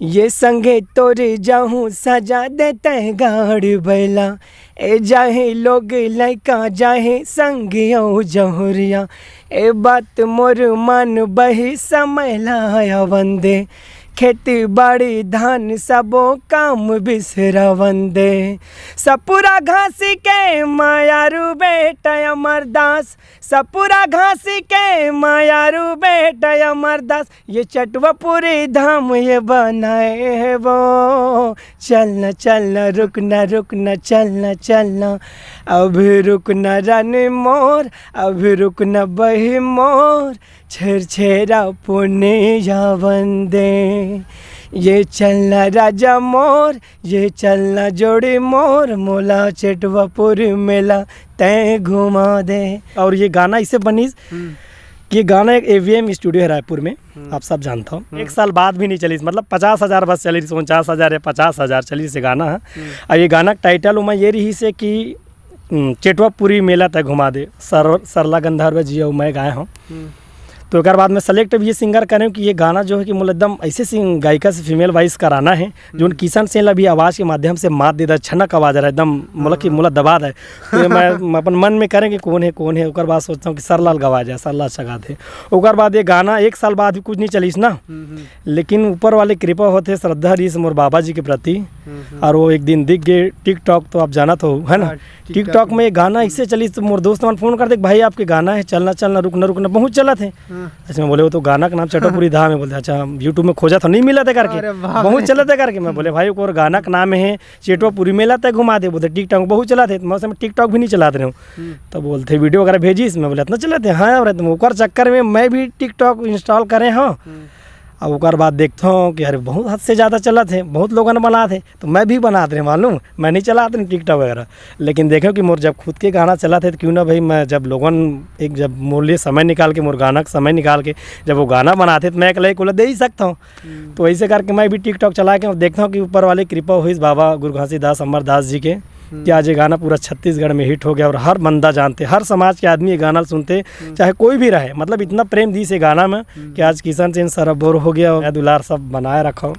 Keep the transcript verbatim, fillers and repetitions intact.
ये संगे तोरे जाहूँ सजा देते गाड़ बैला, ए जाहे लोग लइका जाहे संग अउ जहुरिया, ए बात मोर मन बही समय लाया वंदे, खेती बाड़ी धान सबो काम बिसरा वंदे, सपुरा घासी के मायारू बेटा अमरदास, सपुरा घासी के मायारू बेटा अमरदास, ये चटवापुरी धाम ये बनाए है वो। चलना चलना रुकना रुकना चलना चलना, अभी रुकना रानी मोर, अभी रुकना बही मोर, छेर छेरा पुनिया वंदे। ये चलना राजा मोर, ये चलना जोड़ी मोर, मोला चटवापुरी मेला तय घुमा दे। और ये गाना इसे बनिस कि ये गाना एक एवीएम स्टूडियो है रायपुर में, आप सब जानता हो। एक साल बाद भी नहीं चलिस, मतलब पचास हजार बस चलिस, उनचास हजार या पचास हजार चलिस ये गाना है। और ये गाना टाइटल उमा ये रहिस हे कि हम्म, चेटवा पुरी मेला तय घुमा दे, सर, सरला गंधर्व जी और मैं गाए हों। तो एक बाद में सेलेक्ट भी ये सिंगर करें कि ये गाना जो है कि मोला एकदम ऐसे सिंग गायिका से फीमेल वॉइस कराना है जो किशन सेन ला भी आवाज़ के माध्यम से मात दे दा, छनक आवाज़ रहा एकदम, मोला कि मोला दबा दे। तो ये मैं अपन मन में करें कि कौन है कौन है। ओकर बाद सोचता हूँ कि सरलाल गवा जाए, सरला अच्छा गाते। ओकर बाद ये गाना एक साल बाद भी कुछ नहीं चलिस ना, लेकिन ऊपर वाले कृपा होते श्रद्धा रहिस मोर बाबा जी के प्रति। और वो एक दिन दिख गए टिकटॉक, तो आप जानत हो, है ना? टिकटॉक में ये गाना इससे चलिस तो मोर दोस्त मन फोन कर दे, भाई आपके गाना है चलना चलना रुकना रुकना बहुत चलत है। अच्छा, मैं बोले वो तो गाना का नाम चटवापुरी धाम है। बोलते अच्छा, हम यूट्यूब में खोजा था, नहीं मिला था करके, बहुत चलत है करके। मैं बोले भाई, ओकर गाना का नाम है चेटवापुरी मेला तय घुमा दे। बोलते टिकटॉक में बहुत चलत है, तो मैं उस समय टिकटॉक भी नहीं चलाते रहे हूँ। तो बोलते वीडियो वगैरह भेजिस, मैं बोले इतना चलत है, हाँ। और तुम ओकर चक्कर में मैं भी टिकटॉक इंस्टॉल करे हूँ। अब ओकर बाद देखता हूँ कि अरे बहुत हद से ज़्यादा चलत है, बहुत लोगन बनात है, तो मैं भी बनात रहे, मालूम, मैं नहीं चलात रहे टिकटॉक वगैरह। लेकिन देखे कि मोर जब खुद के गाना चलत है तो क्यों ना भाई, मैं जब लोगन एक जब मोर लिए समय निकाल के, मोर गाना का समय निकाल के जब वो गाना बनाते तो मैं अकेले को दे ही सकता हूँ। तो ऐसे करके मैं भी टिकटॉक चला के देखता हूँ कि ऊपर वाले कृपा हुई बाबा गुरु घासीदास अमरदास जी के कि आज ये गाना पूरा छत्तीसगढ़ में हिट हो गया और हर बंदा जानते, हर समाज के आदमी ये गाना सुनते, चाहे कोई भी रहे, मतलब इतना प्रेम दी से गाना में कि आज किशन सेन सरोवर हो गया और दुलार सब बनाए रखो।